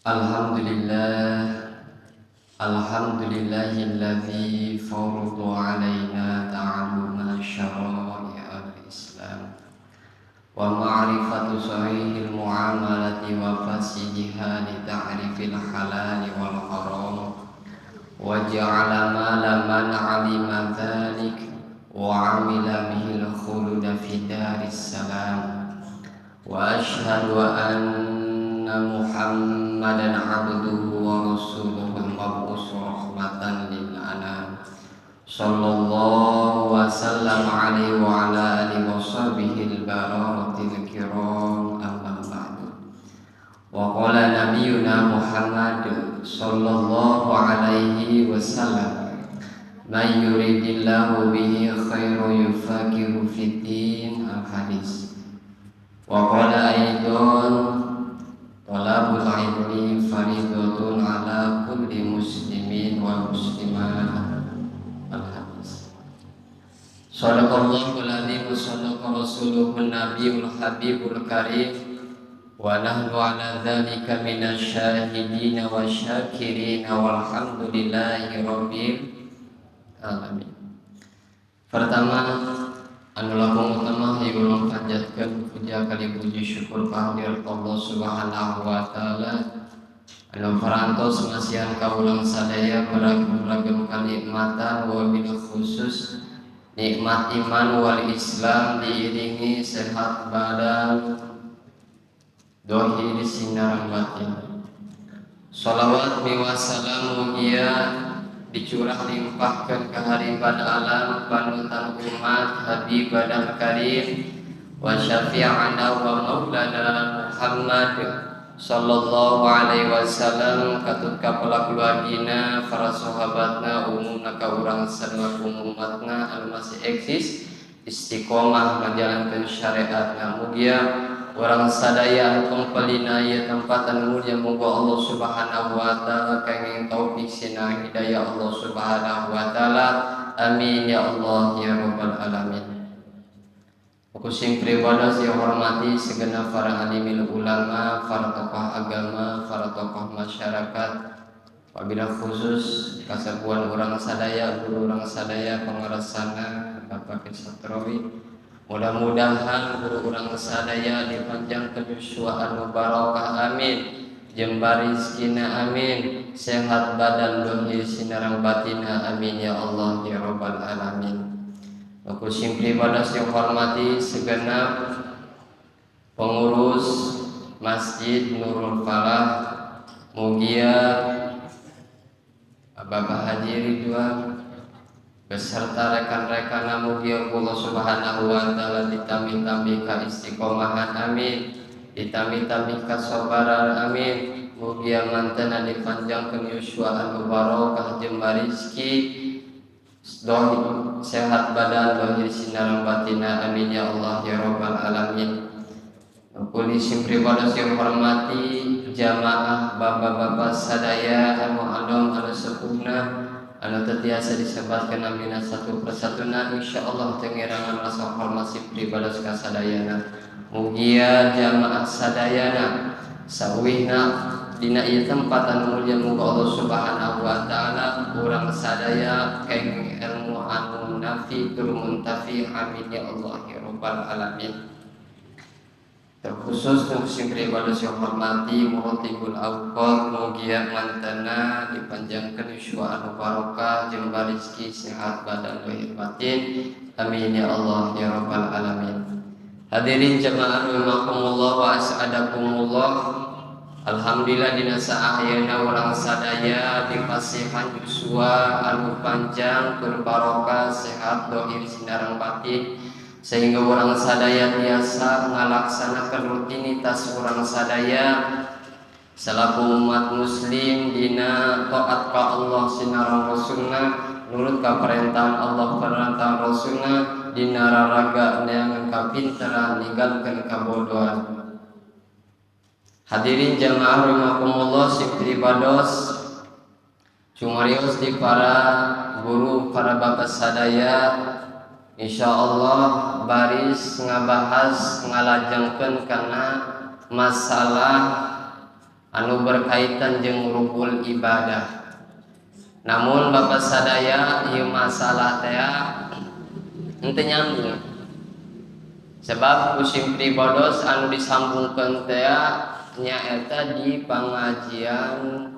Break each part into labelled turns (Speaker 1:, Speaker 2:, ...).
Speaker 1: Alhamdulillah, alhamdulillahilladzi farada alaina ta'alluma syara'i al-Islam wa ma'rifatu sahihil muamalati wa fasidiha li ta'rifil halal wal haram wa ja'ala ma man 'alima dzalik wa 'amila bihil khuluda fi daris salam. Wa asyhadu anna Muhammadan abduhu wa rasuluhul mab'us rahmatan lil anam. Sallallahu wa sallam alaihi wa ala alihi wa sahbihi al-bararatil kiram, amma ba'du. Wa qala nabiyuna Muhammad sallallahu alaihi wasallam, man yuridillahu bihi khairan yufaqihu fid din, al-hadis. Wa qala aidan, talabul ilmi faridatun ala kulli muslimin wa muslimat, al-hadis. Shadaqallahul azim wa shadaqa rasuluhun nabiyul habibul karim wa nahnu ala dzalika minasyahidin wa syakirin walhamdulillahi rabbil alamin. Pertama, anu langkung utama hayu urang panjatkeun puja kali puji syukur kehadirat Allah Subhanahu wa taala anu parantos masihan ka urang sadaya beragam-ragam kanikmatan, wabil khusus nikmat iman wal Islam diiringi sehat badan dohir sinareng batin. Salawat miwah salam mugia dicurah limpahkan ke hariban alam panutan umat Habibana Karim wa syafi'ana wa maulana Muhammad sallallahu alaihi wasallam, katut ka keluargina, para sahabatna, umumna ka urang sadaya umatna anu masih eksis istiqomah ngajalankeun syariatna. Mugia urang sadaya anu kempelina ieu tempat anu mulia, muga Allah Subhanahu wa taala kenging taufik sina hidayah Allah Subhanahu wa taala. Amin ya Allah ya rabbal alamin. Ku sing pribados hormati segenap para alimil ulama, para tokoh agama, para tokoh masyarakat, apabila khusus kasepuhan urang sadaya, guru urang sadaya, pangaresana Bapak Satrawi. Mudah-mudahan guru urang sadaya dipanjangkeun yuswa anu barokah, amin. Jembar rizkina, amin. Sehat badan dohir sinareng batina, amin ya Allah ya rabbal alamin. Aku sing pribados yang hormati segenap pengurus Masjid Nurul Falah, mugia Bapak Haji Ridwan beserta rekan-rekan, mugia Allah Subhanahu wa taala ditambih-tambih ka istiqomahan, amin. Ditambih-tambih kasabaran, amin. Mugia mantena dipanjangkeun yuswa anu barokah, jembar rizki, dohir sehat badan dohir sinareng batina, amin ya Allah ya rabbal alamin. Polisi pribados yang hormati jamaah bapak-bapak sadaya anu adom anu sepuhna anu teu tiasa disebatkeun namina satu persatuna, insyaallah teu ngirangan rasa hormat si pribados ka sadayana. Mugia jamaah sadayana sauwihna dina ieu tempat anu mulia, muga Allah Subhanahu wa taala urang sadaya kenging ilmu anu nafi tur muntafi, amin ya Allah ya rabbal alamin. Terkhusus untuk sing pribados yang hormati muratibul awqat, mugia mantana dipanjangkeun yuswa anu barokah, jembar rezeki, sehat badan lahir batin, amin ya Allah ya rabbal alamin. Hadirin jamaah rahimakumullah wa as'adakumullah. Alhamdulillah, dina saah ayeuna urang sadaya dipasihan yuswa anu panjang tur barokah, sehat dohir sinareng batin, sehingga urang sadaya tiasa ngalaksanakan rutinitas urang sadaya selaku umat muslim dina taat ka Allah sinareng Rasulna, nurut ka perintah Allah, perintah Rasulna, dina raraga neangan kapinteran, ninggalkeun kabodohan. Hadirin jamaah rahimakumullah, sing pribados cumarios di para guru, para bapak sadaya, insyaallah baris ngabahas ngalajengkeun kana masalah anu berkaitan jeung rukun ibadah. Namun Bapak sadaya ieu masalah teh henteu nyambung. Sebab musim pribados anu disambungkeun teh nyaeta di pengajian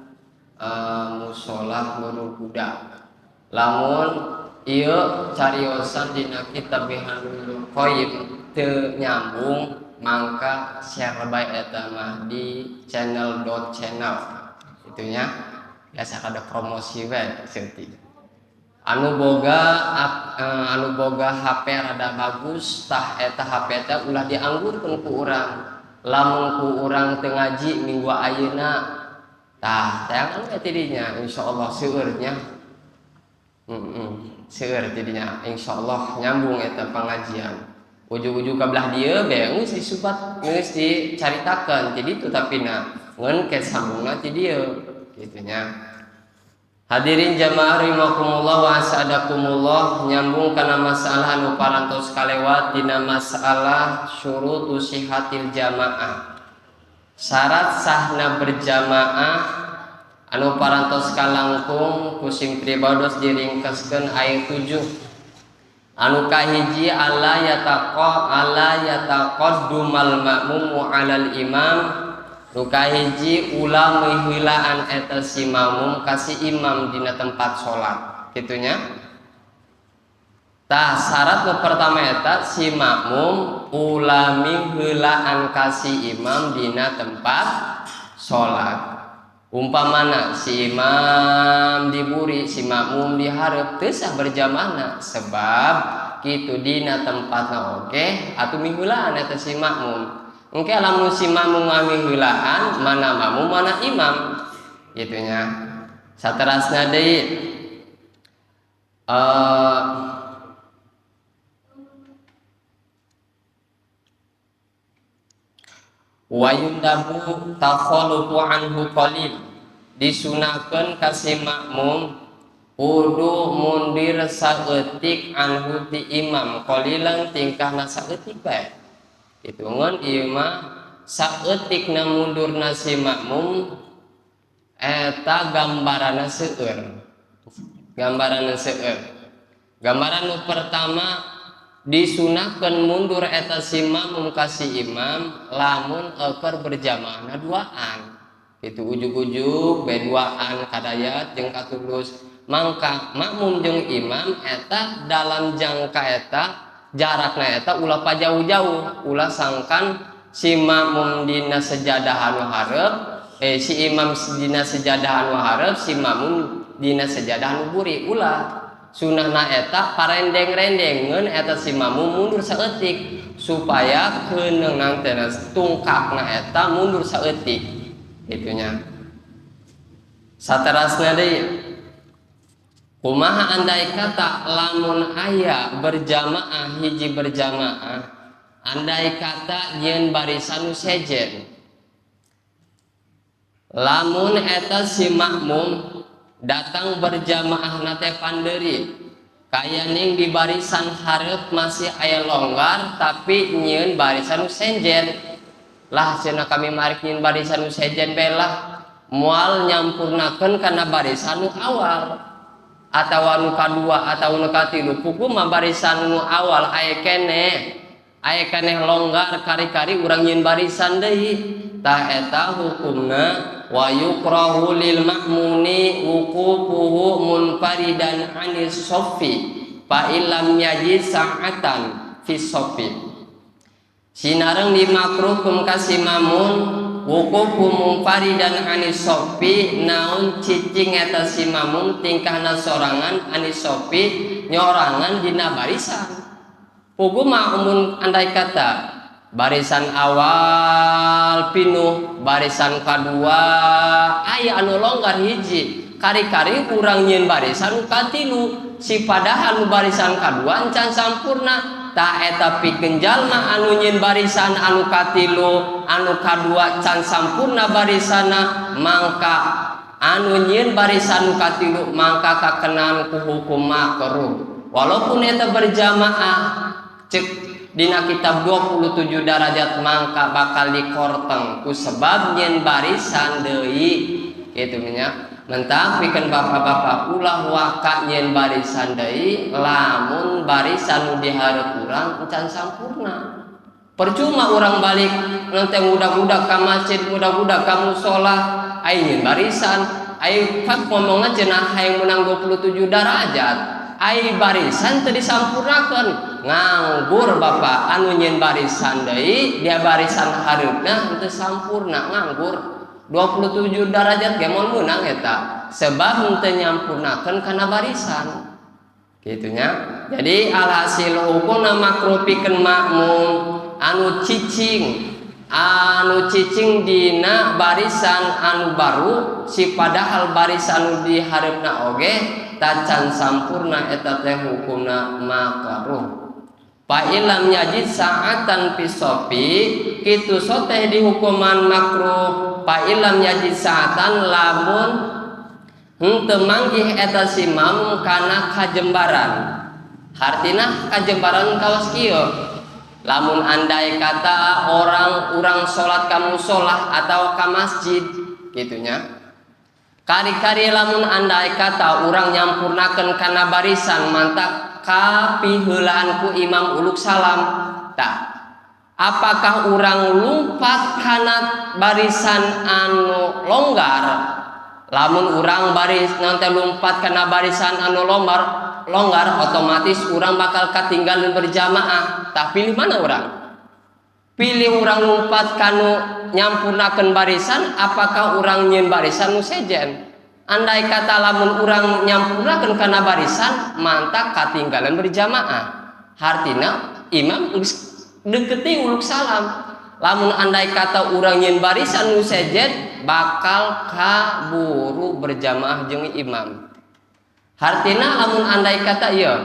Speaker 1: musolah Nurul Huda. Lamun ieu cariosan dina kitab Bihanul Qayyim teu nyambung, mangka share bae eta mah di channel dot channel itunya biasa ada promosi bae seutik. Anu boga anu boga HP rada bagus tah eta HP teh ulah dianggurkeun ku urang. Lamun ku urang teu ngaji minggu ayeuna tah tayangan we tidinya insyaallah seueur nya. Seueur tidinya insyaallah nyambung eta pengajian. Ujug-ujug ka belah dieu bae geus disubat geus dicaritakeun ti ditu tapi na ngeun ke sambungna ti dieu kitu nya. Hadirin jamaah rahimakumullah wa asadakumullah, nyambung kana masalah anu parantos kalewat dina masalah syurutu sihatil jamaah. Syarat sahna berjamaah anu parantos kalangkung ku sim pribados diringkeskeun aya 7. Anu kahiji alla yataqa alla yataqaddumal ma'mumu 'alal imam. Nu kahiji ulah miheulaan eta si makmum ka si imam dina tempat salat kitu nya. Tah syarat nu pertama eta si makmum ulah miheulaan ka si imam dina tempat salat. Umpamana si imam diburi si makmum dihareup teu sah berjamaahna sebab kitu dina tempatna oge atuh miheulaan eta si makmum. Engke lamun si makmum ngamiheulaan mana makmum mana imam kitu nya. Saterasna deui wa yundabu takhalufu anhu qalil, disunahkeun ka si makmum kudu mundir saeutik anhu ti imam qalilan tingkahna saeutik bae. Itu ngan ieu mah saeutikna mundurna si makmum eta gambaranna seueur. Gambaranna seueur. Gambaran nu pertama disunahkeun mundur eta si makmum ka si imam lamun eueuh berjamaahna duaan. Itu ujug-ujug bae duaan kadayat jeung katulus. Mangka makmum jeung imam eta dalam jangka eta jarakna eta ulah pajauh-jauh, ulah sangkan si makmum dina sejadah anu hareup, si imam dina sejadah anu hareup, si makmum dina sejadah anu buri, ulah. Sunahna eta parendeng-rendeng ngeun eta si makmum mundur saeutik supaya keuneungan teh tungkakna eta mundur saeutik kitu nya. Saterasna deui kumaha andai kata lamun aya berjamaah hiji berjamaah andai kata nyeun barisan nu sejen lamun eta si makmum datang berjamaah na teh pandeuri kayaning di barisan hareup masih aya longgar tapi nyeun barisan nu sejen lah cenah kami marik nyeun barisan nu sejen bae lah moal nyampurnakeun kana barisan nu awal atawa nu kadua atawa nu katilu puguh mah barisan nu awal aya keneh longgar kari-kari urang nyeun barisan deui tah eta hukumna wa yukrahu lil ma'muni wuqufuhu munfaridan anis saffi fa illam yajid sa'atan fi saffi. Sinareng dimakruhkeun ka si mamun wuqufu munfaridan anis saffi naon cicing eta si mamun tingkahna sorangan anis saffi nyorangan dina barisan. Puguh mah mun andai kata barisan awal pinuh barisan kadua aya anu longgar hiji kari-kari urang nyieun barisan nu katilu si padahal nu barisan kadua encan sampurna tah eta pikeun jalma anu nyieun barisan anu katilu anu kadua can sampurna barisana mangka anu nyieun barisan nu katilu mangka kakenaan ku hukum makruh walaupun eta berjamaah. Cek Dina kitab 27 darajat mangka bakal dikorteng ku sebab nyen barisan deui kitu nya. Mentah pikeun bapak-bapak ulah waka nyen barisan deui lamun barisan nu dihareup urang encan sampurna. Percuma urang balik nanti mudah-mudah ka masjid, mudah-mudah ka musola, ai nyen barisan, ai kan ngomongna cenah hayang menang 27 darajat, ai barisan teu disampurnakeun, nganggur bapak anu nyen barisan deui, dia barisan hareupna teu sampurna nganggur. 27 darajat ge moal meunang eta sebab teu nyampurnakeun kana barisan kitu nya. Jadi alhasil hukumna makruh pikeun makmum anu cicing dina barisan anu baru si padahal barisan anu di hareupna oge tacan sampurna eta teh hukumna makruh. Fa illam yajid sa'atan fi sofi kitu soteh dihukuman makruh. Fa illam yajid sa'atan lamun henteu manggih eta si mamum kana kajembaran. Hartina kajembaran kawas kieu. Lamun andai kata orang-orang salat ka musolah atau ka masjid kitunya. Kari-kari lamun andai kata urang nyampurnakeun kana barisan mantak kapiheulaan ku imam uluk salam. Tah, apakah urang lumpat kana barisan anu longgar? Lamun urang baris nanti lumpat kana barisan anu longgar otomatis urang bakal katinggalan berjamaah. Tah pilih mana urang? Pilih urang lumpat kanu nyampurnakeun barisan apakah urang nyieun barisan nu sejen? Andai kata lamun urang nyampurnakeun kana barisan mantak katinggalan berjamaah. Hartina imam geus deketi uluk salam. Lamun andai kata urang nyieun barisan nu sejen bakal kaburu berjamaah jeung imam. Hartina lamun andai kata ieu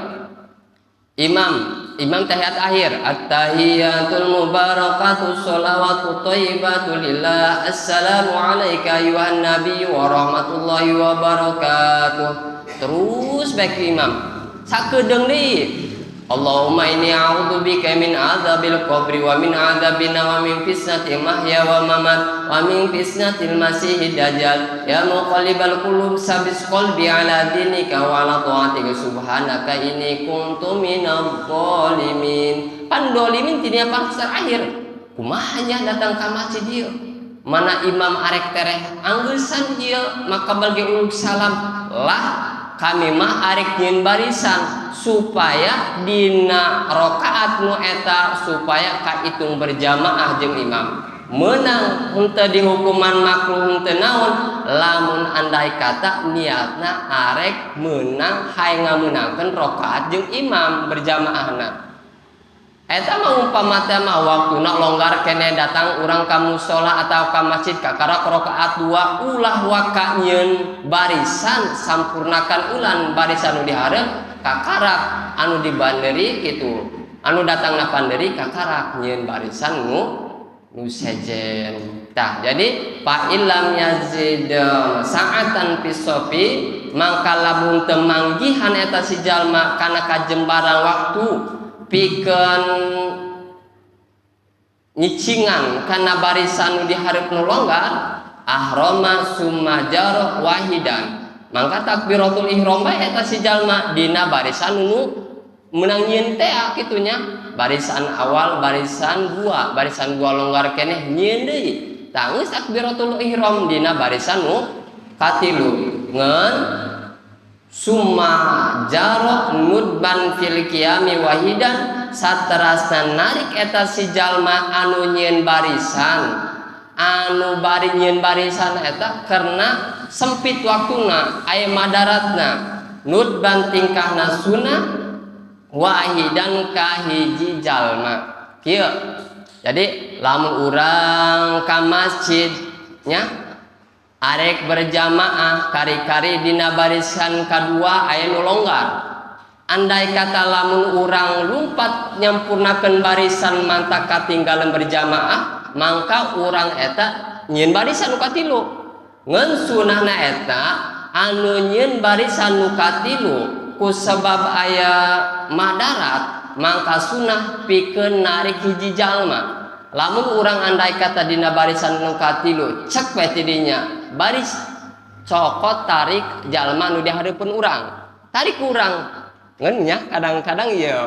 Speaker 1: imam tahiyat akhir at-tahiyatul mubarakatuh sholawatu thayyibatu lillah assalamu alayka ayuhan nabiyyu wa rahmatullahi wa barakatuh. Terus baik imam sakedeung deui Allahumma inni a'udzubika min adzabil qabri wa min adzabin wa min fitnatil mahya wa mamat wa min fitnatil masiihid dajjal ya muqallibal qulub sabis qalbi ala dinika wa ala ta'atika subhanaka inni kuntu minadh dhalimin. Pan dhalimin tidinya pasar akhir kumaha nya datang ka masjid ieu mana imam arek tereh anggeusan ieu maka bagi uluk salam lah kami mah arek nyieun barisan supaya dina rakaat nu eta supaya kahitung berjamaah jeung imam menang henteu dihukuman makruh henteu naon lamun andai kata niatna arek menang hayang ngamenangkeun rakaat jeung imam berjamaahna. Eta mah umpama teh mah waktuna longgar keneh datang urang ka musala atau ka masjid kakarak rakaat 2 ulah waka nyieun barisan sampurnakan ulan barisan nu dihareup kakarak anu dibanderi kitu anu datangna panderi kakarak nyieun barisan nu sejen. Tah jadi fa illam yazid sa'atan fi sofi mangka lamun teu manggihan eta si jalma kana kajembaran waktu pikeun nyicingan kana barisan nu dihareup nu longgar ahrama summa jarah wahidan mangka takbiratul ihram bae eta si jalma dina barisan nu meunang nyieun teh kitu nya barisan awal barisan dua longgar keneh nyieun deui tah geus takbiratul ihram dina barisan nu katilu ngeun summa jarok nudban fil qiyami wahidan saterasna narik eta si jalma anu nyieun barisan anu bari nyieun barisan eta karena sempit waktuna aya madaratna nudban tingkahna sunnah wahidan kahiji jalma kieu. Jadi lamun urang ka masjid nya arek berjamaah kari-kari dina barisan kadua aya nu longgar andai kata lamun urang lumpat nyampurnakeun barisan mantak katinggalan berjamaah mangka urang eta nyieun barisan nu katilu ngeun sunahna eta anu nyieun barisan nu katilu Ku sebab aya madarat, mangka sunah pikeun narik hiji jalma. Lamun urang andai kata dina barisan nu katilu, cek we tidinya baris, cokot, tarik jalma nu di hareupeun urang, tarik urang. Ngan nya kadang-kadang ieu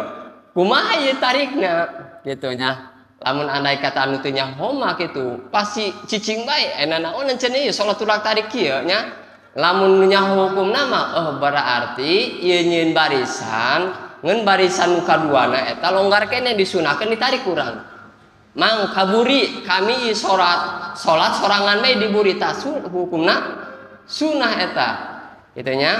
Speaker 1: kumaha ieu tarikna gitu nya. Lamun andai kata anu teu nyaho mah kitu pasti cicing bae, ena naonan cenah ieu salat tulak tarik kieu nya. Lamun nyaho hukumna mah, oh berarti ieu nyieun barisan, ngan barisan nu kaduana eta longgar keneh, disunahkeun ditarik urang. Mang kaburi kami ieu salat, salat sorangan bae diburi, tah hukumna sunah eta kitu nya.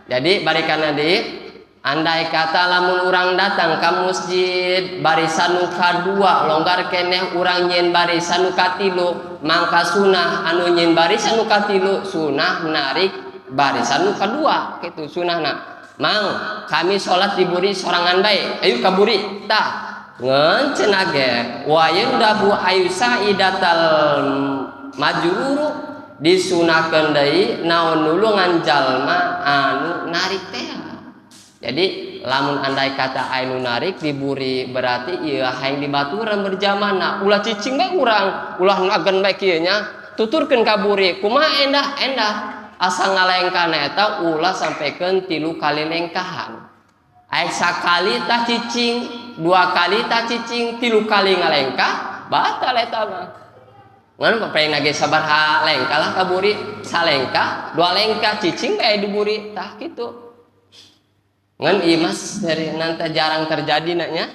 Speaker 1: Jadi barikan deui, andai kata lamun urang datang ka masjid, barisan nu kadua longgar keneh, urang nyieun barisan nu katilu, mangka sunah anu nyieun barisan nu katilu sunah narik barisan nu kadua kitu sunahna. Mang kami salat diburi sorangan bae, ayo kaburi tah. Ngan cenah ge wa yundabu ayusa'idatal majruru, disunahkeun deui naon nulungan jalma anu narik teh. Jadi lamun andai kata anu narik diburi, berarti ieu hayang dibaturan berjamaah, ulah cicing bae urang, ulah nagen bae kieu nya, tuturkeun ka buri kumaha endah endah, asa ngalengkahna eta ulah sampaikan 3 kali lengkahan. Aek sakali tah cicing, 2 kali tah cicing, 3 kali ngalengkah batal eta mah. Ngan paling nage sabaraha lengkah lah kaburi, salengkah, 2 lengkah cicing bae diburi tah kitu. Ngan ieu mah dari nanti jarang terjadi naknya.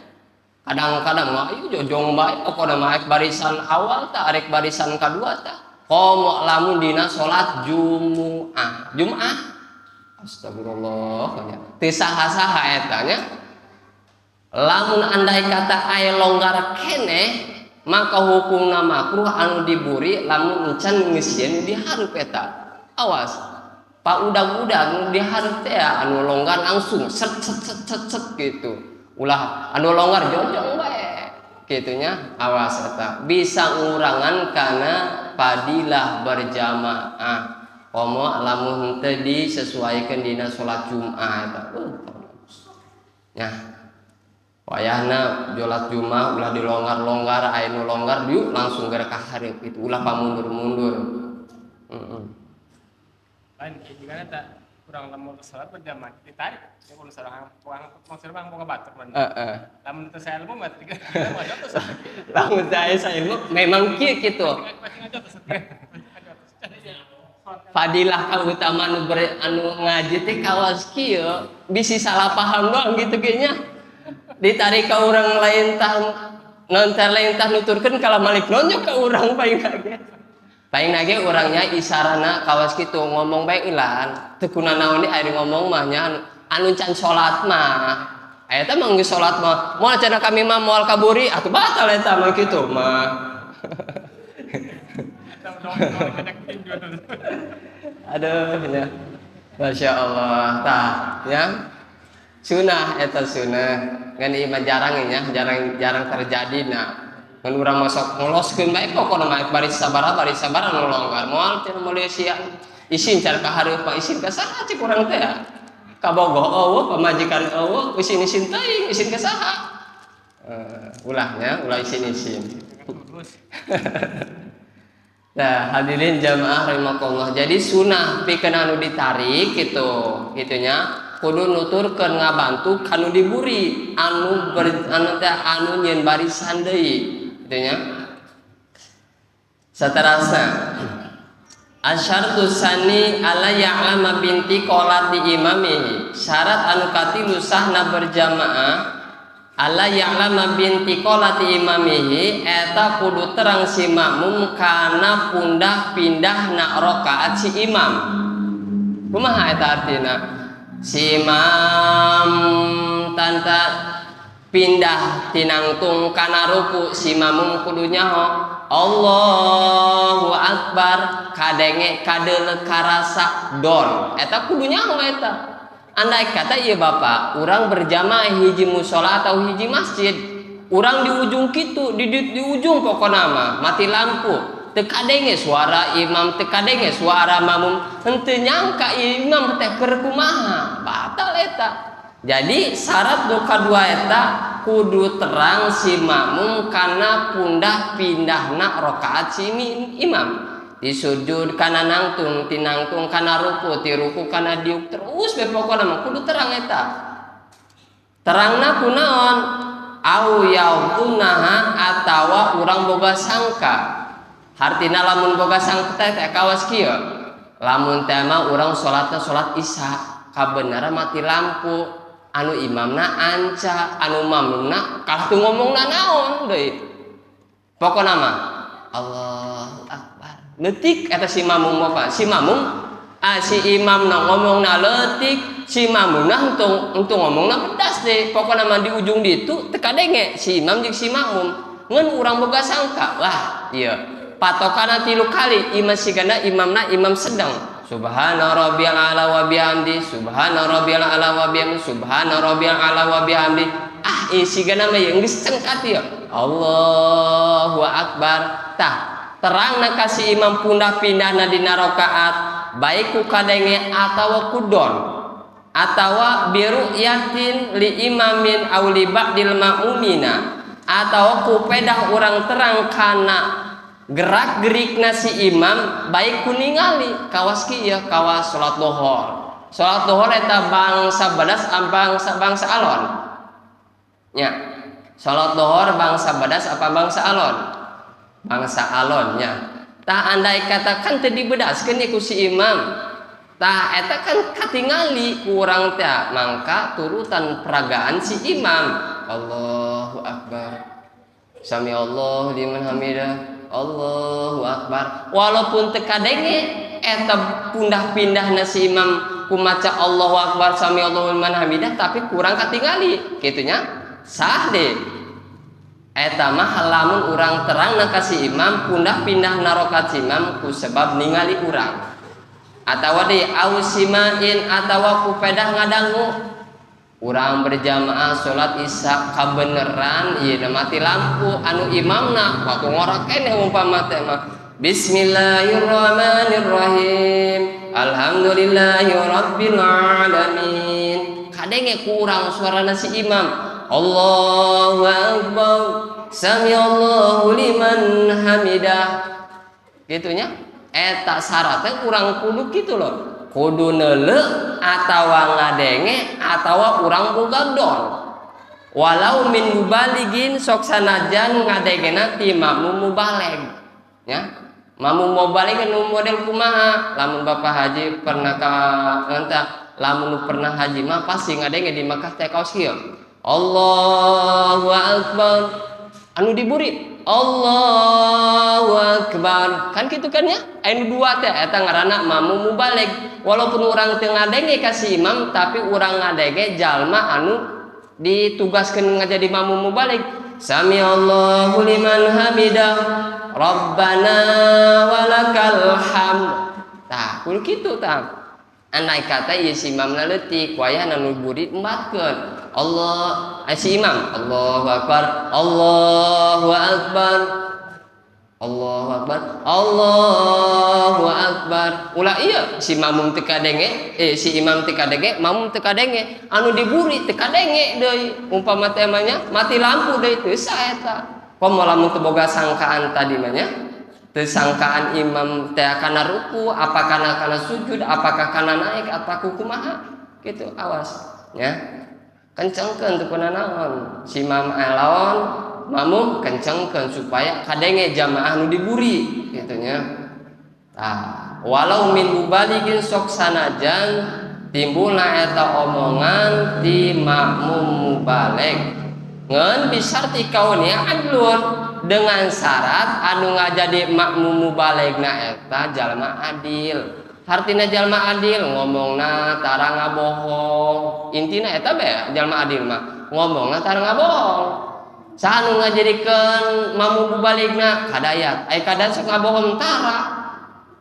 Speaker 1: Kadang-kadang mah ieu jojong bae pokona mah, arek barisan awal tah, arek barisan kadua tah. Komo lamun dina salat Jumuah. Jumat. Astagfirullah nya. Teu saha-saha eta nya. Lamun andai kata aya longgar keneh, maka hukumna makruh anu diburi lamun encan ngeusian dihareup eta. Awas. Pak udag-udag nu dihareup teh anu longgar langsung set set set set set gitu. Ulah anu longgar jojong bae kitu nya, awas eta bisa ngurangan kana fadilah berjamaah. Komo lamun teu disesuaikeun dina salat Jumat eta. Nya. Wayahna salat Jumat ulah dilonggar-longgar, aya nu longgar diuk langsung geura ka hareup itu, ulah pamundur-mundur. Heeh.
Speaker 2: Lain jika eta urang lamun salat berjamaah ditarik ya kudu salah urang maksudna bang boga batur man.
Speaker 1: Heeh.
Speaker 2: Lamun teu saya ilmu mah tiga ngajotos.
Speaker 1: Lamun saya ilmu memang kieu kitu.
Speaker 2: Pasti ngajotos.
Speaker 1: Fadilah kautamaan anu ber, anu ngaji teh kawas kieu bisi salah paham doang gitu kayaknya. Ditarik ke orang lain tah nonton lain tah nuturkeun kalah malik nonjok ke urang paling nage. Paling nage urangnya isarana kawas kitu ngomong bae eulan. Teu kunanaon di ari ngomong mah nya anu can salat mah. Eta mah geus salat mah moal cenah kami mah moal kaburi atuh batal eta mah kitu mah. Aduh ya. Masya Allah tah ya. Sunah eta sunah. Ngan ieu mah jarang nya, jarang jarang terjadi na. Ngan urang masuk ngeloskeun bae pokona mah baris sabaraha baris sabaraha nu longgar. Moal cenah Malaysia. Isin cara ka hareup mah isin ka saha cik urang teh ya. Kabogoh eueuh pamajikan eueuh isin-isin teuing isin ka saha. Ulahnya ulah isin-isin. Nah, hadirin jamaah rahimakumullah. Jadi sunah pikeun anu ditarik gitu, gitunya. Kudu nuturkeun ngabantu kanu diburi, anu ber, anu teh anu nyieun barisan deui, gitu nya. Saterasna asyartu sani ala ya'lama binti qalati imamihi. Syarat anu katilu sahna berjamaah ala ya'lama binti qalati imamihi eta kudu terang si makmum kana pundah pindahna rakaat si imam. Kumaha eta artina? Si imam tanta pindah tinangtung kana ruku, si makmum kudu nyaho Allahu Akbar kadenge kadeuleu karasa don eta kudu nyaho eta. Andai kata ieu bapak urang berjamaah hiji musola atau hiji masjid, urang di ujung kitu, di ujung pokona mah mati lampu, Teu kadenge suara imam, teu kadenge suara makmum, henteu nyangka imam teh keur kumaha, batal eta. Jadi syarat nu kadua eta kudu terang si makmum kana pundah pindahna rakaat si imam. Di sujud kana nangtung, ti nangtung kana ruku, ti ruku kana diuk, terus be pokona mah kudu terang eta. Terangna kunaon? Au yautunaha atawa urang boga sangka. Hartina lamun boga sangka teh kawas kieu. Lamun teh mah urang salatna salat isya, kabeneran mati lampu, anu imamna anca, anu mamumna kalah teu ngomongna naon deui. Pokona mah Allahu Akbar. Leutik eta si mamum apa? Si mamum si imamna ngomongna leutik, si mamumna henteu ngomongna pedas deh. Pokona mah di ujung ditu teu kadenge si imam jeung si makmum. Ngan urang boga sangka, wah ieu patokana 3 kali imam sigana imamna imam sedang. Subhana rabbiyal a'la wa bihamdi, subhana rabbiyal a'la wa bihamdi, subhana rabbiyal a'la wa bihamdi. Ah, sigana mah ieu geus cengkat ieu. Allahu akbar. Tah, terangna ka si imam pundah pindahna dina rakaat baik ku kadenge atawa ku don atawa biru'yatin li imamin aw li ba'dil ma'mumina atawa ku pedah urang terang kana gerak gerikna si imam baik ku ningali kawas kieu kawas salat lohor. Salat lohor eta bangsa badas bangsa alon. Nya. Salat lohor bangsa badas apa bangsa alon? Bangsa alon nya. Tah andai katakan teu dibedaskeun ku si imam, tah eta kan katingali ku urang teh, mangka turutan peragaan si imam. Allahu akbar. Sami Allahu liman hamidah. Allahu akbar. Walaupun teu kadenge eta pundah-pindahna si imam ku maca Allahu akbar sami Allahu liman hamidah, tapi kurang katingali kitu nya. Sah deh. Eta mah lamun urang terangna ka si imam pundah pindah rakaat si imam ku sebab ningali urang. Atawa deui ausimain atawa ku pedah ngadangu. Urang berjamaah salat isya kabeneran ieu mati lampu anu imamna waktu ngorak keneh umpama teh mah. Bismillahirrahmanirrahim. Alhamdulillahi rabbil alamin. Kadenge ku urang suarana si imam. Allahu akbar. Sami Allahu liman hamidah. Gitunya. Eta syaratnya kurang kudu gitu loh. Kudu neuleuh atawa ngadenge atawa urang boga don. Walau min mubaligin sok sanajan ngadengena ti makmum mubalig. Ya. Makmum mubalig nu model kumaha? Lamun Bapak Haji pernah ka entah lamun pernah haji mah pasti ngadenge di Makkah teh kaos kieu. Allahu akbar. Anu diburi Allahu akbar. Kan kitu kan ya? Anu dua teh eta ngaranna makmum mubalig. Walaupun urang teu ngadenge ka si imam tapi urang ngadenge jalma anu ditugaskeun ngajadi makmum mubalig. Sami Allahu liman hamidah. Rabbana walakal hamd. Tah, kudu kitu tah. Andai kata ieu si imamna leutik, wayahna nu buri embatkeun. Allah, si imam, Allahu akbar, Allahu akbar. Allahu akbar, Allahu akbar. Ulah iya si makmum teu kadenge, si imam teu kadenge, makmum teu kadenge, anu diburi teu kadenge deui. Umpama teh mah nya mati lampu deui teu sah eta. Komo lamun teu boga sangkaan tadi mah nya. Teu sangkaan imam teh kana ruku, apa kana sujud, apakah kana naik, apa kumaha gitu, awas ya. Kencengkeun teu kuna naon. Si imam lawan makmum kencengkeun supaya kadenge jamaah nu diburi gitu nya. Tah, walau min mubaligin sok sanajan timbulna eta omongan ti makmum mubalig. Ngan bisarti kaunia adlun dengan syarat anu ngajadi makmum mubaligna eta jalma adil. Hartina jalma adil ngomongna tara ngabohong. Intina eta bae jalma adil mah ngomongna tara ngabohong. Saha nu ngajadikeun makmum mubaligna kadayat. Ai kadayat sok ngabohong tara.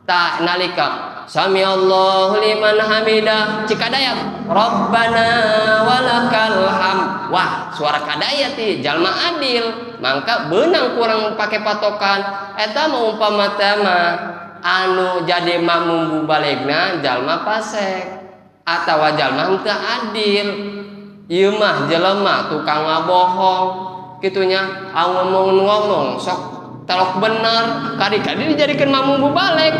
Speaker 1: Ta nalika Sami Allahu liman hamidah, Cikadayat Rabbana walakal ham. Wah, suara kadayat ih jalma adil, mangka beunang kurang pake patokan. Eta mah umpama teh mah anu jadi makmum mubaligna jalma fasek atawa jalma henteu adil. Ieu mah jelema tukang ngabohong kitunya, ngomong-ngomong sok telok bener, kadi-kadi dijadikeun makmum mubalig.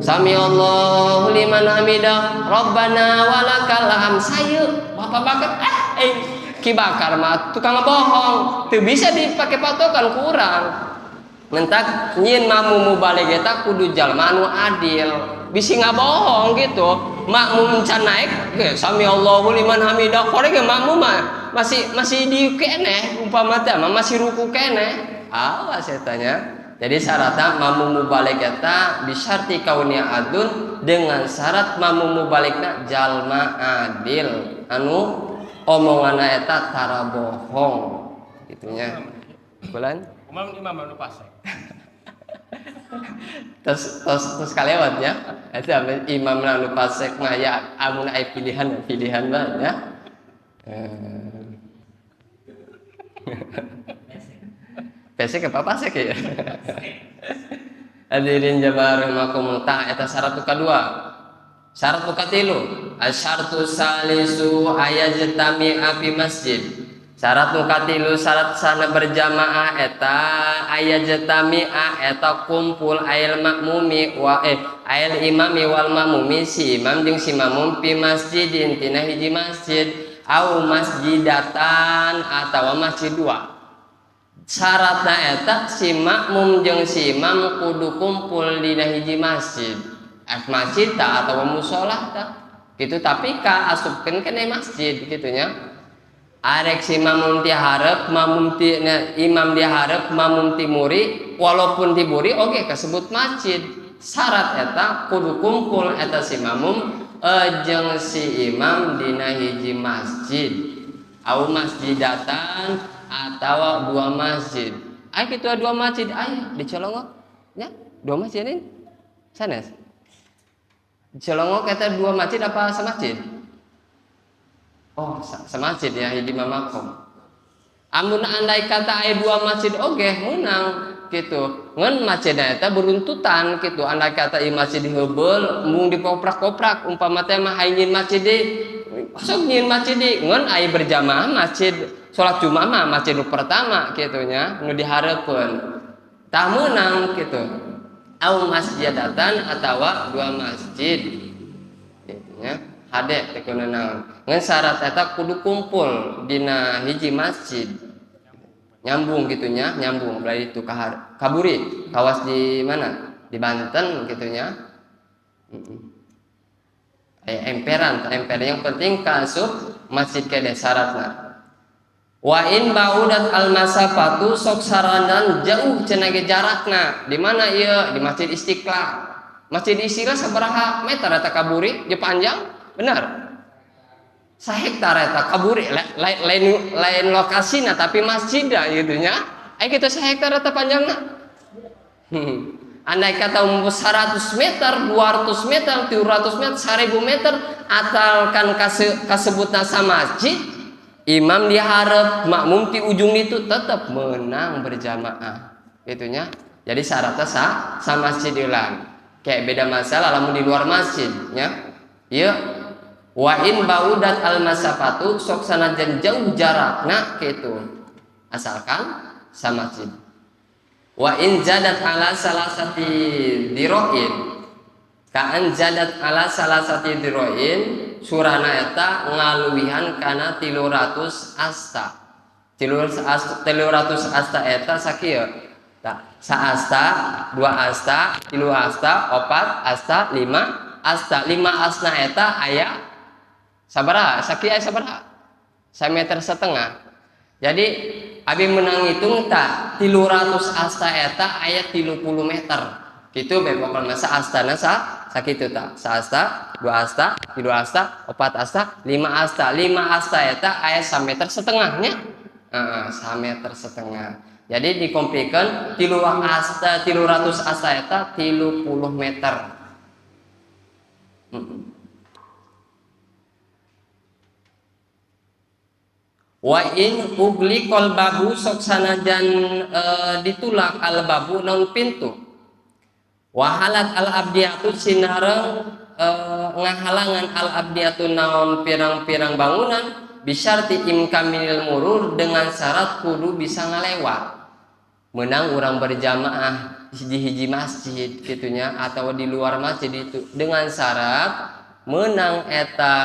Speaker 1: Sami Allahu liman hamidah, Rabbana walakal hamd. Sayu Bapak Bakar Ki Bakar mah tukang bohong, teu bisa dipakai patokan kurang. Mentak nyieun makmum mubalig eta kudu jalma anu adil, bisi ngabohong gitu. Makmum can naik, ge sami Allahu liman hamidah, kore ge makmum mah masih di keneh, umpama teh mah masih ruku keneh. Awas eta nya. Jadi syaratnya makmum mubalig eta bisyarti kaunia adun, dengan syarat makmum mubaligna jalma adil anu omonganna eta tara bohong gitunya. Bulan
Speaker 2: Umam imam anu fasek.
Speaker 1: Terus kalewat ya. Eta imam anu fasek mah ya amun aya pilihan, pilihan mah ya. Pesek apa pasek ya? Hadirin jamaah rahimakumullah, tah eta syarat kadua. Syarat katilu, asyartu salisu ayajtami'a fi masjid. Syarat nu katilu, syarat sana berjamaah eta ayajtami'a eta kumpul ayil makmumi wa ayil imami wal makmumi, si imam jeung si makmum fi masjidin tina hiji masjid au masjidatan atawa masjid dua. Syaratna eta si makmum jeung si imam kudu kumpul dina hiji masjid. Masjid ta atawa musola ta gitu, tapi ka asupkeun kana masjid gitu nya. Arek si makmum ti hareup, makmum ti na, imam di hareup, makmum ti muri, walaupun ti muri oge kasebut masjid. Syarat eta kudu kumpul eta si makmum jeung si imam dina hiji masjid au masjidatan atawa dua masjid. Aya kitu dua masjid aya di Colongok nya, dua masjid ini sanes. Di Colongok eta dua masjid apa samasjid? Oh, samasjid ya hiji mah makom. Amun andai kata aya dua masjid oge meunang gitu. Ngan masjidna eta beruntutan gitu. Andai kata ieu masjid heubeul mung dipoprak-poprak umpama teh mah hayang nyieun masjid deui. Sok nyieun masjid deui ngan aya berjamaah masjid salat Jumat mah masjid nu pertama kitu nya nu dihareupeun. Tah meunang kitu. Au masjidatan atawa dua masjid gitu nya. Hade teh kudu naon. Ngan syarat eta kudu kumpul dina hiji masjid. Nyambung gitu nya, nyambung belah itu kaburi, kawas di mana? Di Banten gitu nya. Emperan, emperan yang penting kasup masjid kede syaratna. Wa in ba'udat al masafatu sok saranan jauh cenah ge jarakna. Di mana ieu? Di Masjid Istiqlal. Masjid Istiqlal sabaraha meter eta kaburi? Dia panjang? Benar. Sahektar eta kaburi, lain lokasina tapi masjidna gitu nya. Aya kitu sahektar eta panjangna. Andai kata umur 100 meter, 200 meter, 300 meter, 1000 meter, asalkan kasebutna sama masjid, imam diharap, makmum di ujung itu tetap menang berjamaah, gitunya. Jadi syaratnya sah masjid ulang. Kayak beda masalah lamun di luar masjid, ya. Iya. Wa in baudat al masafatu sok sanajan jauh jarakna gitu. Asalkan sama masjid. Wa in jadat ala salasati diroin, kaan jadat ala salasati diroin, surana eta ngaluwihan kana 300 asta. 300 asta eta sakieu. Ta, saasta, dua asta, tilu asta, opat asta, lima asta. Lima asta eta aya sabaraha? Sakieu aya sabaraha? Sameter setengah. Jadi abi menang hitung tak 300 asta eta aya 30 meter. Gitu be pokokna saastana sakitu ta. Saasta, dua asta, tilu asta, opat asta, lima asta. Lima asta eta aya sameter setengahnya. Heeh, sameter setengah. Jadi dikomplikeun tilu asta, 300 asta eta 30 meter. Wa in ugliqal babu sok sanajan ditulak al babu naon pintu. Wahalat al abdiyatu sinareng ngahalangan al abdiyatu naon pirang-pirang bangunan bisyarti imkaminil murur dengan syarat kudu bisa ngalewat. Menang urang berjamaah hiji-hiji masjid gitunya atau di luar masjid itu dengan syarat menang eta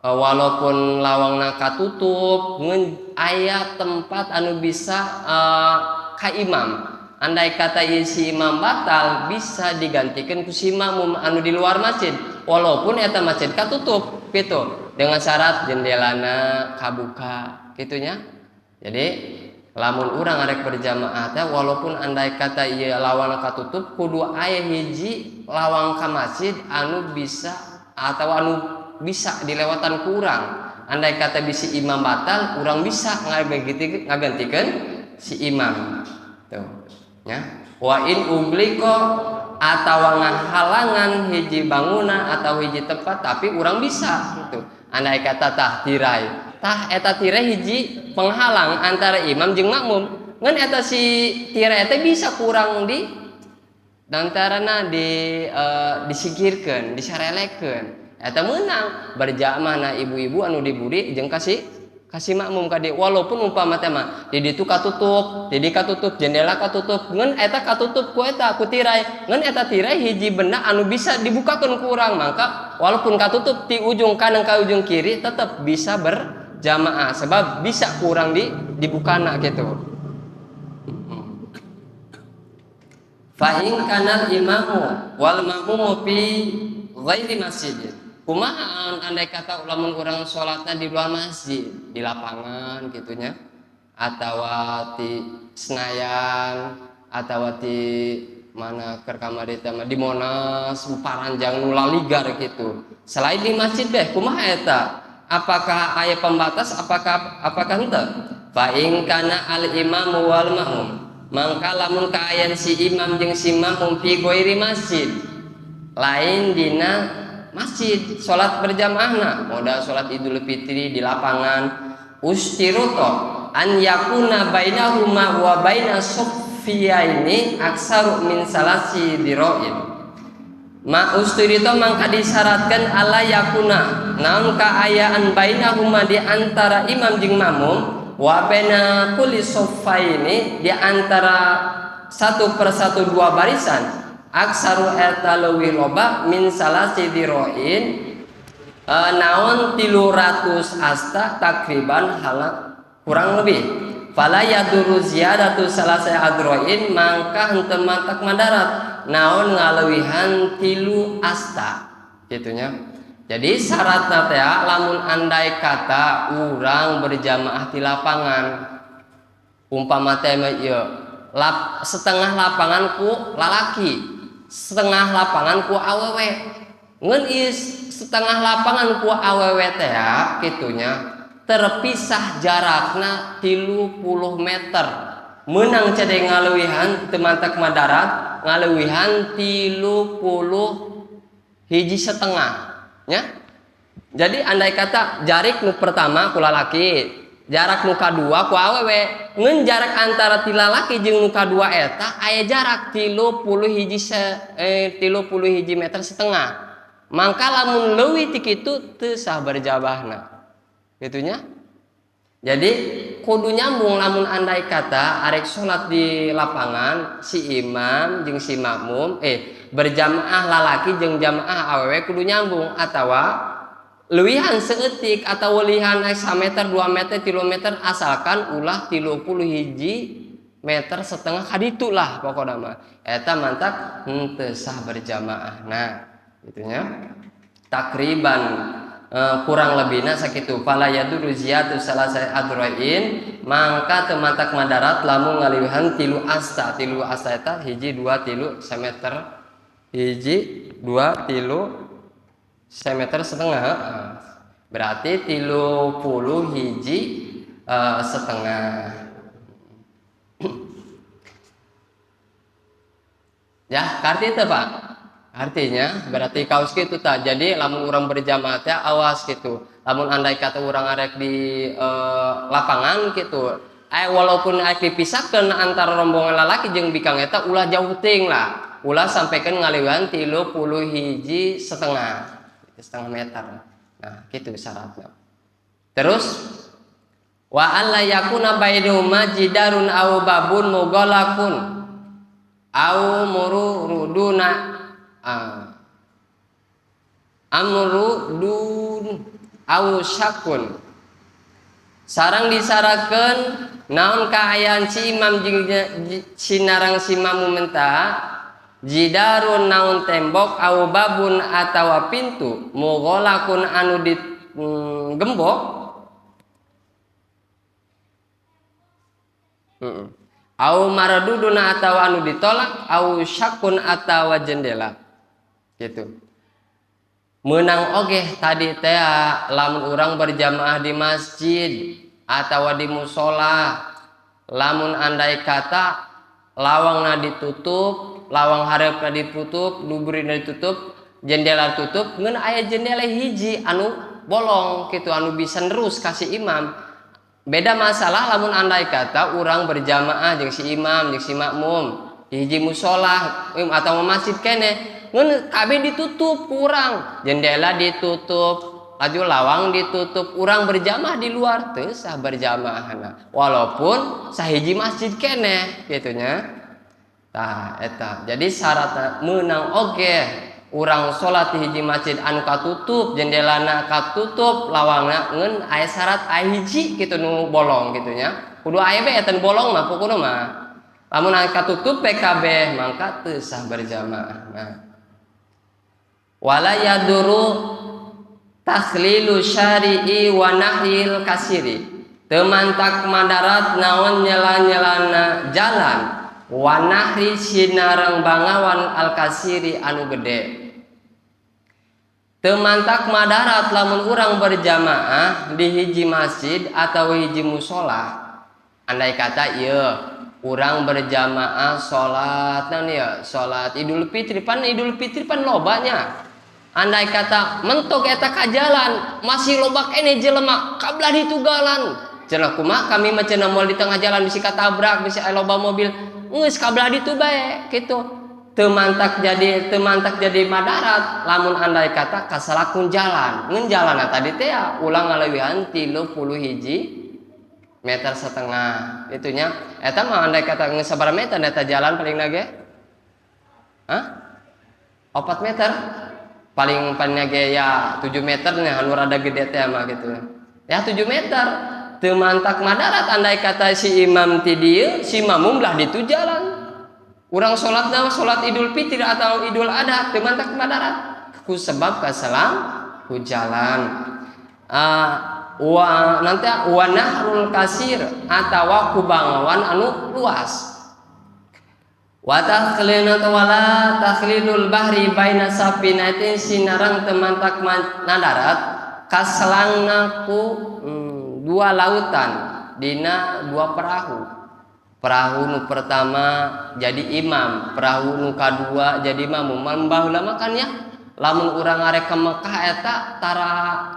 Speaker 1: walaupun lawangna katutup ngan aya tempat anu bisa ka imam. Andai kata si imam batal bisa digantikan ku si makmum anu di luar masjid walaupun eta masjid katutup gitu dengan syarat jendelana kabuka gitunya. Jadi lamun urang arek berjamaah teh walaupun andai kata ieu lawang katutup kudu aya hiji lawang ka masjid anu bisa atau anu bisa dilewatan ku urang. Andai kata bisi imam batal urang bisa ngagantikeun si imam. Tuh ya. Wa in ugliko atawa ngahalangan hiji bangunan atau hiji tempat tapi urang bisa gitu. Andai kata tah tirai, tah eta tirai hiji penghalang antara imam jeung makmum. Ngan eta si tirai eta bisa kurang di dantarana di disingkirkeun, disarelekeun. Eta meunang berjamaah na ibu-ibu anu diburi jeung kasih makmum ka dieu walaupun umpama teh mah di ditu katutup, di dieu katutup, jendela katutup, ngan eta katutup ku eta ku tirai. Ngan eta tirai hiji benda anu bisa dibukakeun ku urang, maka walaupun katutup ti ujung kanan ka ujung kiri tetep bisa berjamaah sebab bisa kurang dibukana gitu. Fa in kanal imamu wal ma'mumu fi ghairi masjid. Kumaha andai kata lamun urang salatna di luar masjid, di lapangan gitunya, atawa di Senayan, atawa di mana keur kamari teh mah di Monas, paranjang nu laligar gitu. Selain di masjid deh, kumaha eta? Apakah aya pembatas apakah henteu? Fa in kana al imamu wal ma'mum, mangka lamun kaayaan si imam jeung si makmum fi ghairi masjid, lain dina masjid salat berjamaahna, modal salat Idul Fitri di lapangan, ustiruto an yakuna bainahuma wa baina suffiyaini aksaru min salasi diroin. Ma ustirito mangka disyaratkan ala yakuna naon kaayaan bainahuma di antara imam jeung makmum wa baina kulli suffaini di antara satu persatu dua barisan aksaru eta leuwih loba min salasi diroin naon 300 asta takriban halak kurang lebih. Fala yaduru ziyadatu salasi adroin mangka henteu matak madarat naon ngaleuwihan 3 asta gitunya. Jadi syaratna teh lamun andai kata urang berjamaah di lapangan umpama teh mah ieu setengah lapangan ku lalaki, setengah lapangan ku awewe. Ngan ieu setengah lapangan ku awewe teh kitunya terpisah jarakna 30 meter. Menang cede ngaleuwihan teu mantak madarat ngaleuwihan 31,5 nya. Jadi andai kata jarik nu pertama ku lalaki, jarak nu kadua ku awewe, ngan jarak antara ti lalaki jeung nu kadua eta aya jarak 31 meter setengah. Mangka lamun leuwih ti kitu teu sah berjabahna. Gitunya. Jadi kudu nyambung lamun andai kata arek salat di lapangan si imam jeung si makmum berjamaah lalaki jeung jamaah awewe kudu nyambung atawa leuwihan seeutik atau leuwihan sameter 2 meter 3 meter asalkan ulah 31 meter setengah kaditu lah pokokna mah eta mantak henteu sah berjamaah. Nah gitunya takriban kurang lebihna sakitu. Fala yaduru ziyatu salasai adroin mangka teu mantak madarat lamun ngaliwihan 3 asta. 3 asta eta hiji 2 3 semeter, hiji 2 3 semeter setengah, berarti 31 setengah. Ya, karti itu Pak. Artinya berarti kaos gitu tak. Jadi lamun urang berjamaah teh awas gitu. Lamun andai kata urang arek di lapangan gitu. Walaupun arek dipisahkeun antara rombongan lalaki jeung bikang eta ulah jauh teuing lah. Ulah sampaikan ngaliwan 31,5 setengah meter. Nah, gitu syaratnya. Terus wa alla yakuna bainahuma jidarun aw babun mughalaqun aw muruduna amru dun aw syakun sarang disarakeun naon kaayaan si imam jeung sinarang si makmum menta jidarun naon tembok aw babun atawa pintu mughalaqun anu di gembok aw maraduduna atawa anu ditolak aw syakun atawa jendela gitu. Menang ogeh tadi teh lamun urang berjamaah di masjid atawa di musola, lamun andai kata lawangna ditutup, lawang hareupna ditutup, duburina ditutup, jendela tutup, ngeun aya jendela hiji anu bolong gitu anu bisa nerus kasih imam. Beda masalah lamun andai kata urang berjamaah jeung si imam jeung si makmum di hiji musola atau masjid keneh ngeun kabeh ditutup kurang, jendela ditutup, laju lawang ditutup, urang berjamaah di luar teu sah berjamaahna walaupun sahiji masjid keneh kitu nya. Tah eta. Jadi syaratna meunang oge urang salat di hiji masjid anu katutup, jendelana katutup, lawangna ngeun aya syarat aya hiji kitu nu bolong kitu nya. Kudu aya bae eta nu bolong mah pokona mah. Lamun aya katutup PKB mangka teu sah berjamaah. Nah. Wala yaduru takhlilu syari'i wa nahyil kasiri. Teu mantak madarat naon nyela-nyelana jalan wa nahri sinareng bangawan al kasiri anu gede. Teu mantak madarat lamun urang berjamaah di hiji masjid atau hiji musola. Andai kata ieu urang berjamaah salat naon ieu? Salat Idul Fitri, pan Idul Fitri pan lobanya. Andai kata mentok eta ka jalan masih loba keneh jelema kabelah ditugalan. Cenah kumaha kami mah cenah moal di tengah jalan bisi katabrak bisi aya loba mobil. Geus kabelah ditu bae kitu. Teu mantak jadi madarat lamun andai kata kasalakun jalan. Ngeun jalanna tadi teh ya ulang ngaleuwihan 31,5 meter itunya. Eta mah andai kata geus sabaraha meter eta jalan paling nage? Hah? 4 meter. Paling paling ge ya 7 meter nya anu rada gede teh mah gitu. Ya 7 meter. Teu mantak madarat andai kata si imam ti dieu, si makmum lah ditu jalan. Urang salatna salat Idul Fitri atau Idul Adha teu mantak madarat ku sebab kasalang ku jalan. Wa nanti wa nahrul kasir atawa ku bangawan anu luas. Wa takhliluna wala takhlilul bahri baina safinatin sinarang temantak nadarat kaselangna ku dua lautan dina dua perahu. Perahu nu pertama jadi imam, perahu nu kadua jadi makmum. Baheula mah kan ya lamun urang arek ka Mekah eta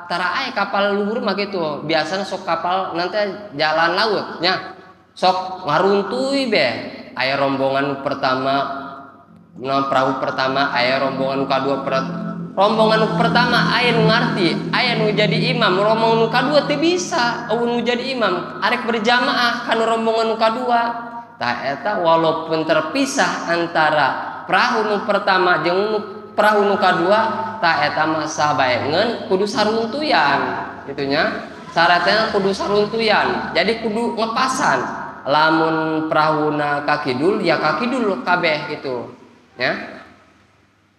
Speaker 1: tara aya kapal luhur mah kitu. Biasana sok kapal nanti jalan laut nya. Sok ngaruntuy be. Aya rombongan nu pertama, nah, perahu pertama, aya rombongan nu kadua, rombongan nu pertama aya nu ngarti, aya nu jadi imam, rombongan nu kadua teu bisa, eueuh nu jadi imam, arek berjamaah kana rombongan nu kadua. Tah eta walaupun terpisah antara perahu nu pertama jeung nu perahu nu kadua, tah eta mah sah bae ngeun kudu saruntuyan kitu nya. Syaratnya kudu saruntuyan, jadi kudu ngepasan. Lamun prahuna ka kidul ya ka kidul kabeh gitu ya.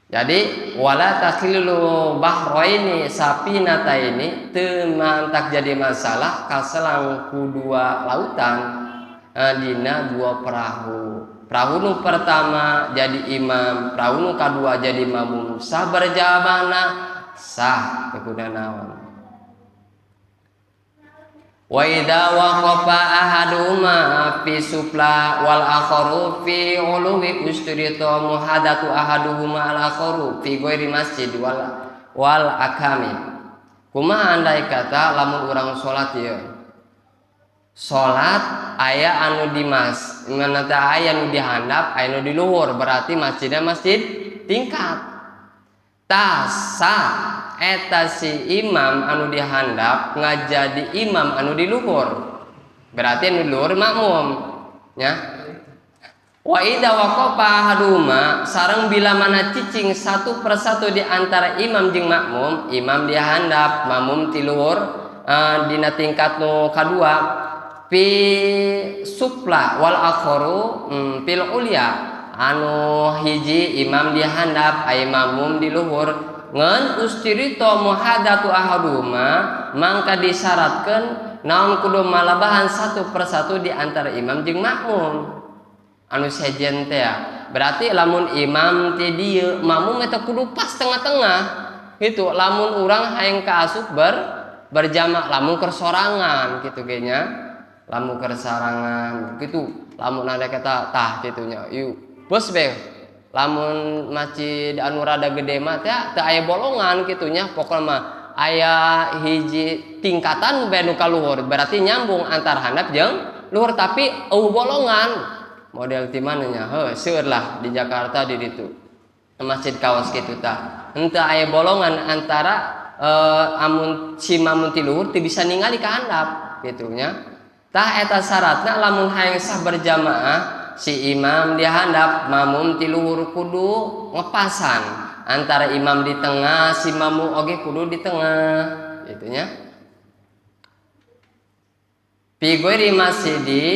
Speaker 1: Jadi wala takhilu bahraini safinataini teu mantak jadi masalah kaselang ku dua lautan dina dua perahu. Perahu nu pertama jadi imam, perahu nu kadua jadi makmum. Sah berjamaah sah teu kudu naon. Wa idza waqafa ahaduhuma fi sufla wal akharu fi uluwi usturita muhadatu ahaduhuma al akharu fi ghairi masjid wal akami. Kumaha andai kata lamun urang salat ieu. Salat aya anu di mas, ngan teh aya nu di handap, aya nu di luhur, berarti masjidnya masjid tingkat. Tasa eta si imam anu dihandap ngajadi imam anu di luhur, berarti anu di luhur makmum nya. Wa idza waqafa ahaduhuma sareng bila mana cicing satu persatu di antara imam jeung makmum, imam dihandap makmum ti luhur, dina tingkat nu kadua fi sufla wal akharu fil ulya, anu hiji imam dihandap ai makmum di luhur ngan ustirito muhadatu ahaduma mangka disyaratkeun naon kudu malabahan satu persatu di antara imam jeung makmum anu sejen teh. Berarti lamun imam teh dieu makmum eta kudu pas tengah-tengah gitu. Lamun urang hayang kaasup berjamaah lamun keur sorangan kitu ge nya, lamun keur sorangan kitu, lamun ada kata tah kitu nya ieu bos be. Lamun masjid anu rada gede mah teh teu aya bolongan kitu nya, pokona mah aya hiji tingkatan bae nu ka luhur, berarti nyambung antar handap jeung luhur tapi eueuh bolongan. Model ti mana nya? Heuh, seueur lah di Jakarta di ditu. Masjid kaos kitu tah. Henteu aya bolongan antara amun si mamun ti luhur teu bisa ningali ka handap kitu nya. Tah eta syaratna lamun hayang sah berjamaah si imam di handap makmum ti luhur kudu ngepasan antara imam di tengah si makmum oge kudu di tengah gitu nya. Fi ghairi masjidi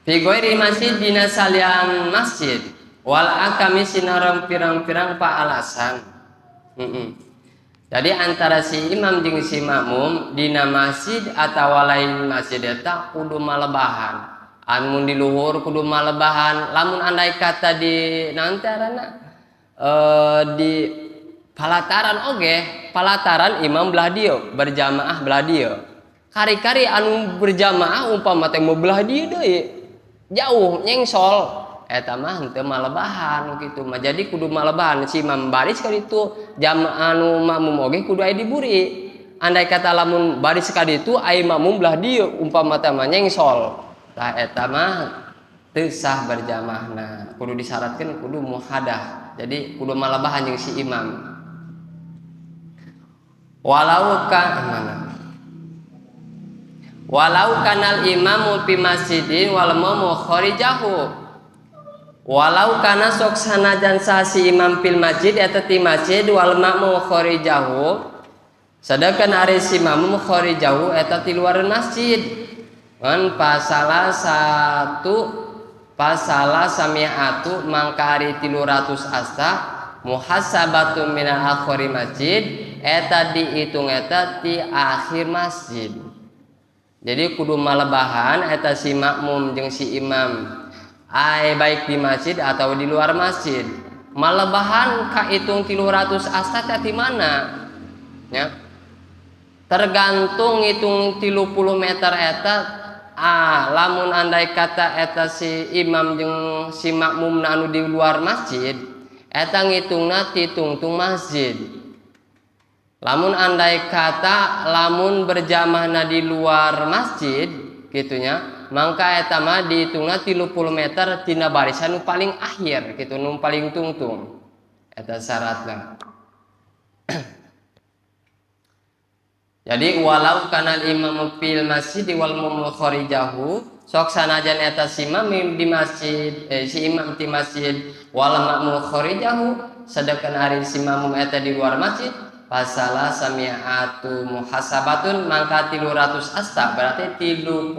Speaker 1: fi ghairi masjid dina salian masjid wal akami sinareng pirang-pirang paalasan. Jadi antara si imam jeung si makmum dina masjid atawa lain masjid eta kudu malebahan. Amun di luhur kudu malebahan. Lamun andai kata di naon teh arana? Di palataran oge, palataran imam belah dieu, berjamaah belah dieu. Kari-kari anu berjamaah umpama teh mau belah dieu deui. Jauh nyengsol eta mah henteu malebahan kitu mah. Jadi kudu malebahan si imam baris ka ditu, jamaah anu makmum oge kudu aya di buri. Andai kata lamun baris ka ditu aya makmum belah dieu umpama teh mah nyengsol. Tah eta mah teu sah berjamaahna. Kudu disyaratkeun kudu muhadah. Jadi kudu malebahan jeung si imam. Walau ka mana? Walau kanal imamu fi masjidin wal mamu kharijahu. Walau kana sok sanajan sah si imam fil masjid eta ti masjid wal makmu kharijahu. Sedangkan ari si makmum kharijahu eta ti luar masjid. Ngan pasala satu pasala sami'atu mangka ari 300 asta muhasabatu minal akhiri masjid eta dihitung eta ti akhir masjid. Jadi kudu malebahan eta si makmum jeung si imam. Ai baik di masjid atau di luar masjid. Malebahan kahitung 300 asta teh ti mana? Ya. Tergantung ngitung 30 meter eta, lamun andai kata eta si imam jeung si makmumna anu di luar masjid, eta ngitungna ti tungtung masjid. Lamun andai kata lamun berjamaahna di luar masjid gitunya, mangka eta mah dihitungna 30 meter tina barisan nu paling akhir gitu, nu paling tungtung. Eta syaratna. Jadi walau kanal imam fil masjid wal mum kharijahu, sok sanajan eta si imam di masjid, si imam di masjid wal makmum kharijahu, sedangkan ari si makmum eta di luar masjid, pasala sami'atu muhasabatun mangka 300 asta berarti 30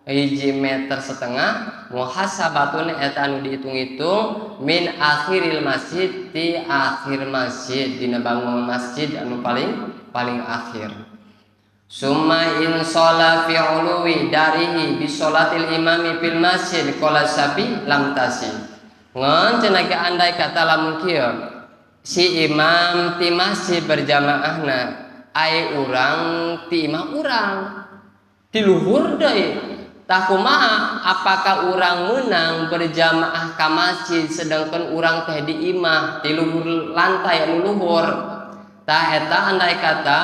Speaker 1: hiji meter setengah muhasabatun eta anu dihitung-hitung min akhiril masjid ti akhir masjid dina bangun masjid anu paling akhir. Summa in shola fi uluwi darihi bi sholatil imami fil masjid qala Syafi'i lam tasih. Ngan cenah ge andai kata lamun kieu si imam ti masjid berjamaahna ai urang ti imah urang ti luhur deui tah kumaha, apakah urang menang berjamaah ka masjid sedangkan urang teh di imah ti luhur lantai anu luhur? Tah eta andai kata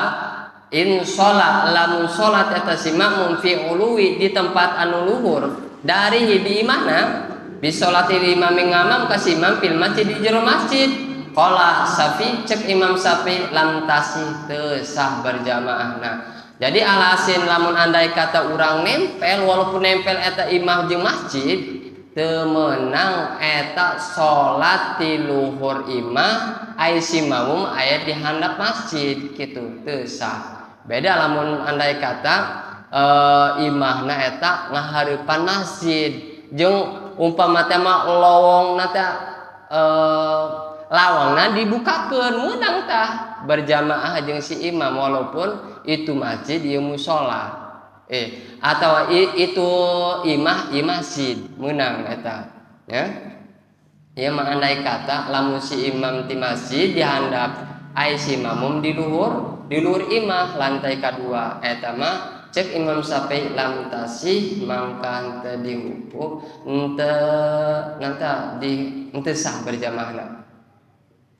Speaker 1: in sholat lamun sholat eta si makmum fi uluwi di tempat anu luhur dari di imahna bi sholatil imami ngamam ka si imam fil masjid di jero masjid, qala Syafi'i cek Imam Syafi'i lam tasih teu sah berjamaahna. Jadi alhasil lamun andai kata urang nempel, walaupun nempel eta imah jeung masjid, teu meunang eta salat ti luhur imah ai si makmum aya di handap masjid kitu, teu sah. Beda lamun andai kata imahna eta ngahareupan masjid jeung umpama teh mah lowongna teh lawangna dibukakeun, meunang tah berjamaah jeung si imam walaupun itu masjid ieu musola atau itu imah ieu masjid, meunang eta ya. Ieu mah andai kata lamun si imam ti masjid dihandap ai si makmum di luhur imah lantai kadua, eta mah cek Imam Syafi'i lam tasih mangka henteu dihukum, henteu nanta di henteu sah berjamaahna.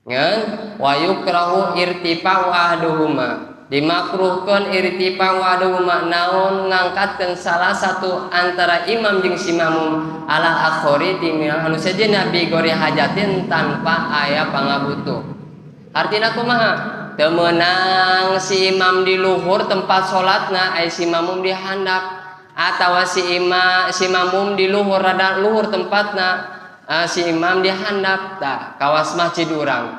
Speaker 1: Ngan wa yukrahu irtifa'u ahaduhuma, dimakruhkeun irtifa'u ahaduhuma naon ngangkatkeun salah satu antara imam jeung si makmum ala akhori ti anu sejenna bi gori hajatin tanpa aya pangabutuh. Artina kumaha? Teu meunang si imam di luhur tempat salatna ai si makmum di handap, atawa si makmum di luhur rada luhur tempatna si imam di handap. Tah kawas masjid urang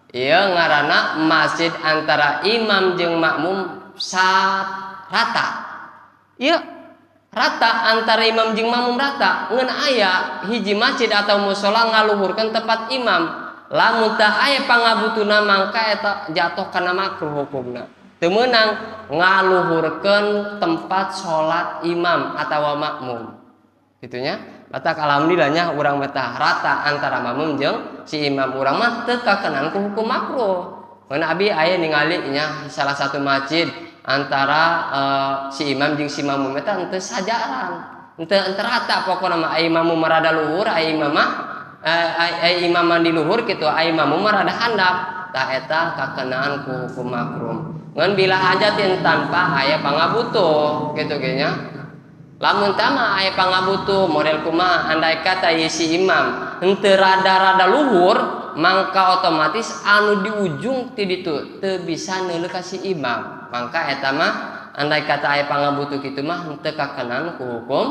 Speaker 1: ieu ngaranna masjid antara imam jeung makmum rata. Ieu rata antara imam jeung makmum rata, ngan aya hiji masjid atau musola ngaluhurkeun tempat imam. Lamun teu aya pangabutuna mangka eta jatuh kana makruh hukumna, teu meunang ngaluhurkeun tempat salat imam atawa makmum kitu nya. Matak alhamdulillahnya urang mah rata antara makmum jeung si imam, urang mah teu kakenaan ku hukum makruh. Mun abi aya ningali nya salah satu masjid antara si imam jeung si makmum eta henteu sajaran, henteu rata pokona mah, ai makmum rada luhur, ai imam mah ai imam mah di luhur kitu, ai makmum mah rada handap. Tah eta kakenaan ku hukum makruh ngan bila hajatin tanpa aya pangabutuh kitu ge nya. Lamun tama aya pangabutuh model kumaha, andai kata ieu si imam henteu rada-rada luhur mangka otomatis anu di ujung ti ditu teu bisa neuleuh ka si imam, mangka eta mah andai kata aya pangabutuh kitu mah henteu kakenaan ku hukum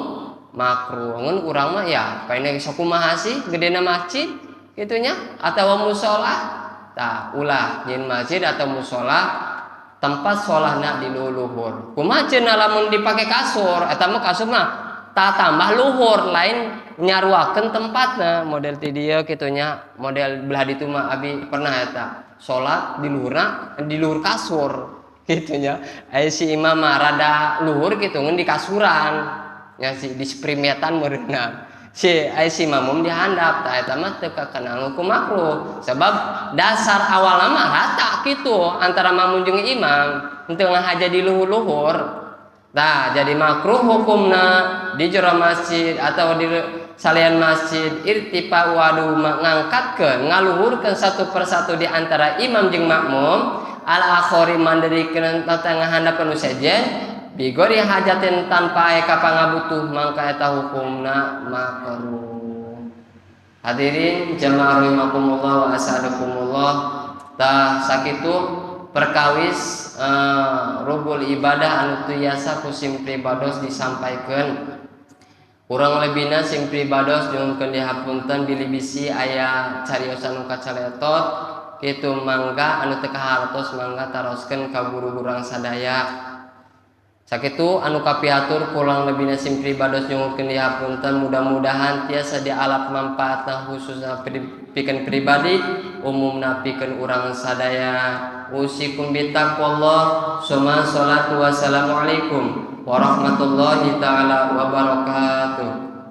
Speaker 1: makruh. Ngan urang mah ya paling sok kumaha sih gedena masjid kitu nya atawa musola. Tah ulah nyin masjid atau musola tempat sholatna di luhur. Kumaha cenah lamun dipake kasur? Eta mah kasur mah tak tambah luhur, lain nyaruakeun tempatna model ti dieu kitu nya. Model belah ditu mah abi pernah eta salat di luhurna, di luhur kasur kitu nya. Aya si imam mah rada luhur kitu ngan di kasuran nya, si di sprimetan meureunna, si aya si makmum di handap. Tah eta mah teu kakenaan hukum makruh sebab dasar awalna mah rata kitu antara makmum jeung imam, henteu ngahaja di luhur-luhur. Tah jadi makruh hukumna di jero masjid atau di salian masjid irtifa wadu ngangkatkeun ngaluhurkeun satu persatu di antara imam jeung makmum ala akhori mandirikeun ngahandapeun nu sejen bigori hajatin tanpa aya kapangabutuh mangka eta hukumna makruh. Hadirin jamaah rahimakumullah wa asadakumullah, tah sakitu perkawis rubul ibadah anu tiasa ku sim pribados disampaikan. Kurang lebihna sim pribados nyuhunkeun dihapunten bilih bisi aya cariosan nu kacaletot kitu. Mangga anu teu kahartos mangga taroskeun ka guru urang sadaya. Sakitu anu kapihatur, kurang lebihna sim pribados nyuhunkeun dihapunten. Mudah-mudahan tiasa dialap manfaatna, khususna pikeun pribadi, umumna pikeun urang sadaya. Usikum bitaqwallah, suma salatu wassalamualaikum warahmatullahi taala wabarakatuh.